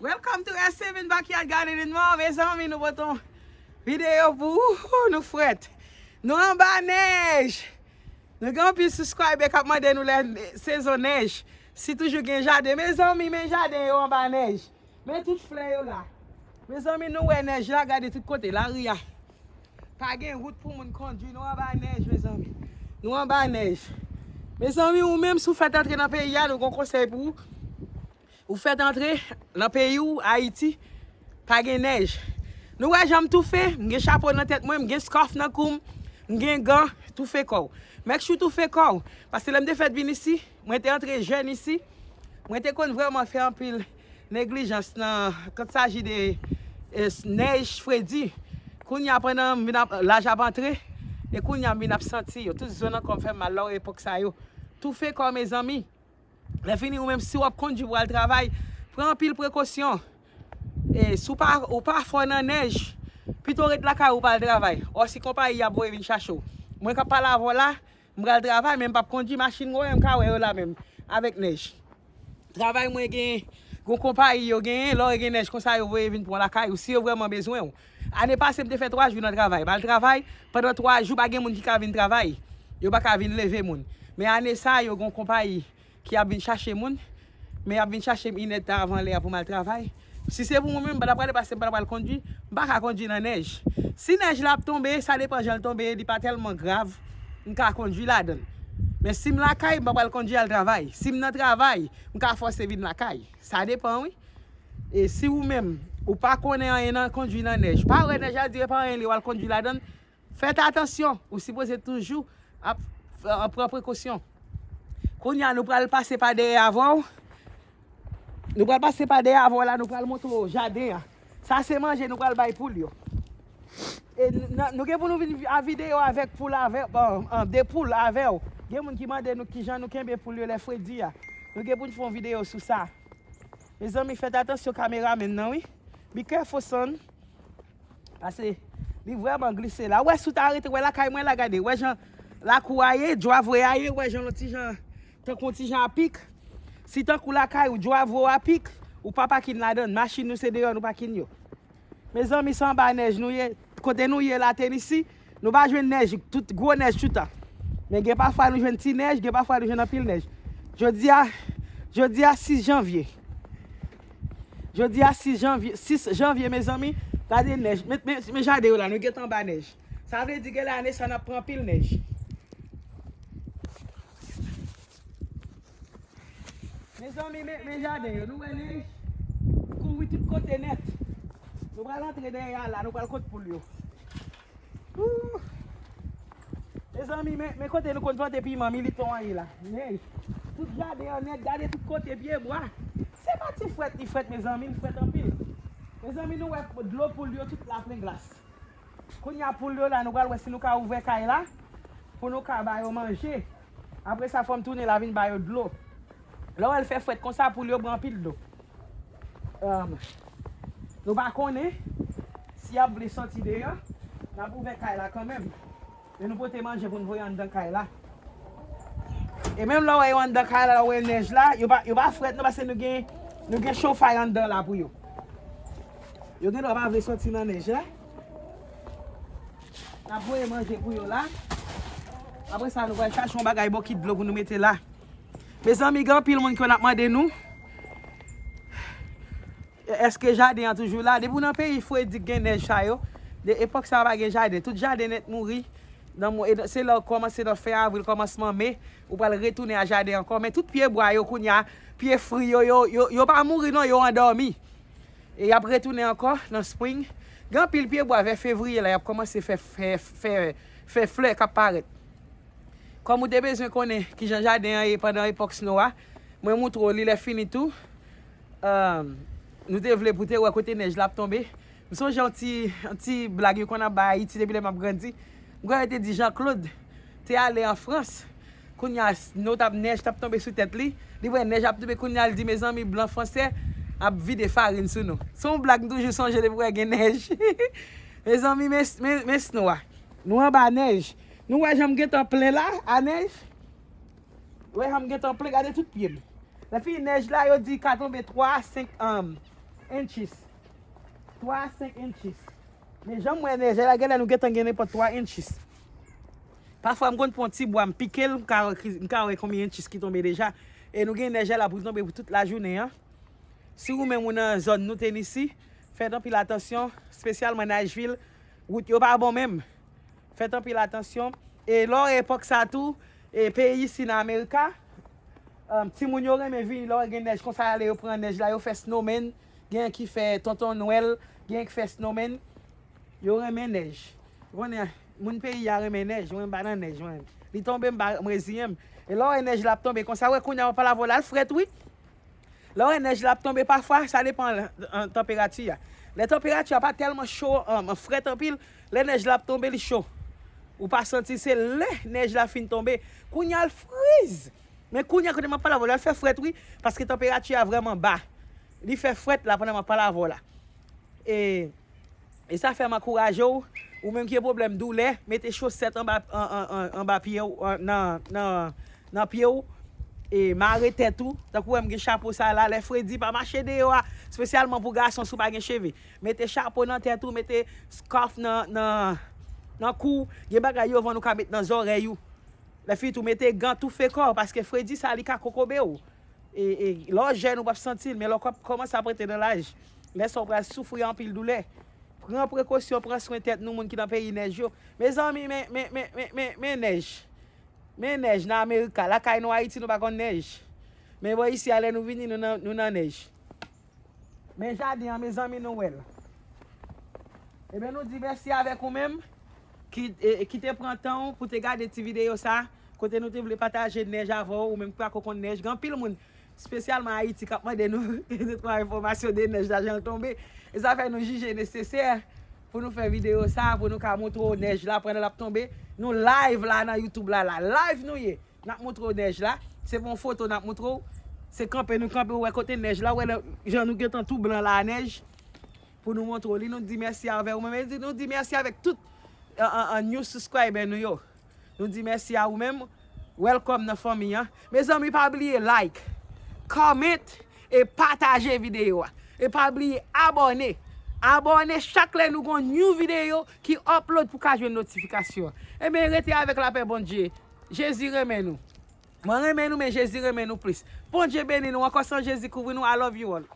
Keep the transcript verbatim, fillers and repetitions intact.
Welcome to S seven Backyard Gardening Mall, mezanmi, nou pote yon videyo pou ou, nou frèt. Nou anba nèj. Nou gen anpil subscriber k ap mande nou lè sezon nèj. Si toujou gen jaden, mezanmi, men jaden yo anba nèj. Men tout flè yo la. Mezanmi, nou wè nèj la, gade tout kote, lari a. Pa gen wout pou moun kondui, nou anba nèj, mezanmi. Nou anba nèj. Mezanmi, ou menm, si w fèt antre nan peyi a, nou gon konsèy pou ou. Ou fèt antre nan peyi w, Ayiti, pa gen nèj. Nou wè jan m toufe, m gen chapo nan tèt mwen, m gen scarf nan kou m, m gen gan, toufe kò w. Make sure toufe kò w, paske lè m te fèt vin isi, mwen te antre jèn isi, mwen te konn vrèman fè anpil neglijans nan quand s'agit de eh, nèj, fredi. Kounye a pandan m vin ap, laj ap antre, e kounye a m vin ap santi yo. Tout zòn nan kò m fè m mal lò epòk sa yo. Toufe kò w, mezanmi. Lè fini, ou menm, si w ap kondui pou al travay, pran anpil prekosyon. E si w pa, ou pa fò nan nèj, pito ret lakay ou pa al travay. Ò, si konpayi ap voye vin chache w. Mwen k ap pale avè w la, m pral travay, men m p ap kondui machin, ou wè, m ka wè yo la menm, avèk nèj. Travay mwen gen, gon konpayi yo genyen, lè w gen nèj konsa, yo voye vin pran lakay ou, si yo vrèman bezwen w. Ane pase, m te fè twa jou nan travay. M al travay, pandan twa jou, pa gen moun ki ka vin travay. Yo pa ka vin leve moun. Men ane sa, yo gon konpayi ki ap vin chache moun, men y ap vin chache m inèdtan avan lè a pou m al travay. Si se pou mwen menm, m pa t ap prale paske m pa t ap pral kondui, m pa ka kondui nan nèj. Si nèj la ap tonbe, sa depan jan l tonbe, li pa tèlman grav, m ka kondui ladan l. Men si m lakay, m pa pral kondui al travay. Si m nan travay, m ka fòse vin lakay. Sa depan, wi. E si ou menm, ou pa konnen anyen nan kondui nan nèj, pa wè nèj la di e pa anyen li, w al kondui ladan l, fèt atansyon, ou sipoze toujou ap, ap pran prekosyon. Kounye a, nou pral pase pa dèyè avè w. Nou pral pase pa dèyè avè w la, nou pral montre w jaden an. Sa se manje nou pral bay poul yo. E n- n- nou gen pou nou vin a videyo avèk poul avè, bon, an, de poul avè w. Gen moun ki mande nou kijan nou kenbe poul yo lè fredi a. Nou gen pou n fè yon videyo sou sa. Mezanmi, fèt atansyon kameramen nan, wi. Be careful, son. Paske li vrèman glise la. Ou wè, si w ta rete, wè lakay mwen la, gade. Wè jan lakou a ye, driveway a ye, wè jan yon ti jan, tankou yon ti jan a pik. Si tankou lakay ou, driveway a pik, ou pa pakin ladan l. Machin nou se deyò nou pakin yo. Mezanmi, se anba nèj nou ye. Kote nou ye la, Tennessee, nou pa jwenn nèj, tout gwo nèj toutan. Men gen pafwa nou jwenn ti nèj, gen pafwa nou jwenn anpil nèj. Jodi a, jodi a sis janvye. Jodi a sis janvye, sis janvye, mezanmi, gade nèj. Men, men, men jaden yo la, nou gentan anba nèj. Sa vle di gen lè ane sa n ap pran anpil nèj. Mezanmi, men, men jaden yo, nou wè nèj kouvri tout kote nèt. Nou pral antre dèyè a la, nou pral kot poul yo. Ooh. Mezanmi, men, men kote nou konn plante piman, militon an ye la. Nèj. Tout jaden an nèt, gade tout kote, pyebwa. Se pa ti frèt li frèt, mezanmi, li frèt anpil. Mezanmi, nou wè dlo poul yo tout la plen glas. Kounye a poul yo la, nou pral wè si nou ka ouvè kay la pou nou ka ba yo manje. Apre sa, fò m tounen la vin ba yo dlo. Lè w wè l fè frèt konsa, poul yo bwè anpil dlo. Èm, nou pa konnen si y ap vle sòti deyò, n ap ouvè kay la kanmenm. Men nou pote manje pou n voye anndan kay la. E menm lè w wè yo anndan kay la, lè w wè nèj la, yo pa, yo pa frèt non, paske nou gen, nou gen chofay anndan la pou yo. Yo gen dwa pa vle sòti nan nèj la. N ap voye manje pou yo la. Apre sa, nou pral chache yon bagay bokit dlo pou nou mete la. Mezanmi, gen anpil moun ki konn ap mande nou, èske jaden an toujou la? Depi w nan peyi fredi k gen nèj sa yo, de epòk sa yo pa gen jaden. Tout jaden nèt mouri. Nan mwa, e se lè w kòmanse nan fen avril, kòmansman me, ou pral retounen a jaden ankò. Men tout pyebwa yo kounye a, pye fri yo, yo, yo, yo pa mouri non, yo andòmi. E y ap retounen ankò nan spring. Gen anpil pyebwa vè fevriye la, y ap kòmanse fè, fè, fè, fè flè k ap parèt. Kòm ou te bezwen konnen kijan jaden an ye pandan epòk snow a, mwen moutre w li lè fini tou. Ahn, nou te vle pou te wè kote nèj la ap tonbe. M sonje yon ti, yon ti blag yo konn ap bay Ayiti depi lè m ap grandi. M kwè yo te di Jean Claude te ale an Frans. Kounye a, snow t ap, nèj t ap tonbe sou tèt li. Li wè nèj ap tonbe, kounye a, li di, mezanmi, blan fransè ap vide farin sou nou. Se yon blag m toujou sonje depi wè gen nèj. Mezanmi, men, men, men snow a. Nou anba nèj. Nou wè jan m gentan plen la, a nèj. Wè jan m gentan plen, gade tout pye m. Lè fini nèj la, yo di ka tonbe twa a senk, um, inches. Twa a senk inches. Men jan m wè nèj la, genlè nou gentan gen nenpòt twa inches. Pafwa m konn pran yon ti bwa, m pike l, m ka wè ki, m ka wè konbyen inches ki tonbe deja. E nou gen nèj la pou tonbe pou tout lajounen an. Si ou menm ou nan zòn nou Tennessee, fèt anpil atansyon, espesyalman Nashville, wout yo pa bon menm. Fèt anpil atansyon. E lè w epòk sa tou, e peyi isi nan Amerika, um, timoun yo renmen vini lè w gen nèj konsa, ale yo pran nèj la, yo fè snowman, gen ki fè tonton nwèl, gen ki fè snowman, yo renmen nèj. Ou konnen, moun peyi a renmen nèj, mwen m pa nan nèj, mwen. Li tonbe, m pa, m reziyen m. E lè w wè nèj la ap tonbe konsa, wè kounye a w ap pale avè w la, l frèt wi. Lè w wè nèj la ap tonbe pafwa, sa depan, an, tanperati a. Lè tanperati a pa tèlman cho, an, an frèt anpil, lè nèj la ap tonbe, li cho. Ou pa santi, se lè nèj la fin tonbe, kounye a l friz. Men kounye a kote m ap pale avè w la, l fè frèt wi, paske tanperati a vrèman ba. Li fè frèt la pandan m ap pale avè w la. E E sa fè m ankouraje w, ou menm ki gen pwoblèm doulè, mete chosèt anba, an, an, an, anba pye w, an, nan, nan, nan pye w, e mare tèt ou, tankou wè m gen chapo sa la, lè fredi pa mache deyò a, espesyalman pou gason si w pa gen cheve. Mete chapo nan tèt ou, mete scarf nan, nan, nan kou w, gen bagay yo vann ou ka met nan zòrèy ou. Lè fini tou, mete gan, toufe kò w, paske fredi sa li ka kokobe w. E, e, lè w jèn ou p ap santi l, men lè w kòmanse ap rete nan laj, lè sa w pral soufri anpil doulè. Pran prekosyon, pran swen tèt nou, moun ki nan peyi nèj yo. Mezanmi, men, men, men, men, men, men nèj. Men nèj nan Amerika. Lakay nou Ayiti, nou pa konn nèj. Men bò isi a, lè nou vini, nou nan, nou nan nèj. Men jaden an, mezanmi, nou wè l. Ebyen, nou di mèsi avèk ou menm ki, e, ki te pran tan w pou te gade ti videyo sa, kote nou te vle pataje nèj avè w, ou menm ki pako konn nèj. Gen anpil moun, espesyalman Ayiti, k ap mande nou de twa enfòmasyon de nèj la, jan l tonbe. E sa fè nou jije nesesè pou nou fè videyo sa, pou nou ka montre w nèj la pandan l ap tonbe. Nou live la nan YouTube la, la. Live nou ye. N ap montre w nèj la. Se pa yon foto n ap montre w. Se kanpe nou kanpe, ou wè kote nèj la. Ou wè lè, jan nou gentan tou blan la a nèj. Pou nou montre w li, nou di mèsi avè ou menm. E di, nou di mèsi avèk tout, an, an, an, new subscriber nou yo. Nou di mèsi a ou menm. Welcome nan fanmi an. Mezanmi, pa bliye like, comment e pataje videyo a. E pa bliye abòne. Abòne chak lè nou gon new videyo ki upload pou ka jwenn notifikasyon. Ebyen, rete avèk lapè Bondye. Jezi renmen nou. Mwen renmen nou, men Jezi renmen nou plis. Bondye beni nou ankò, san Jezi kouvri nou. I love you all.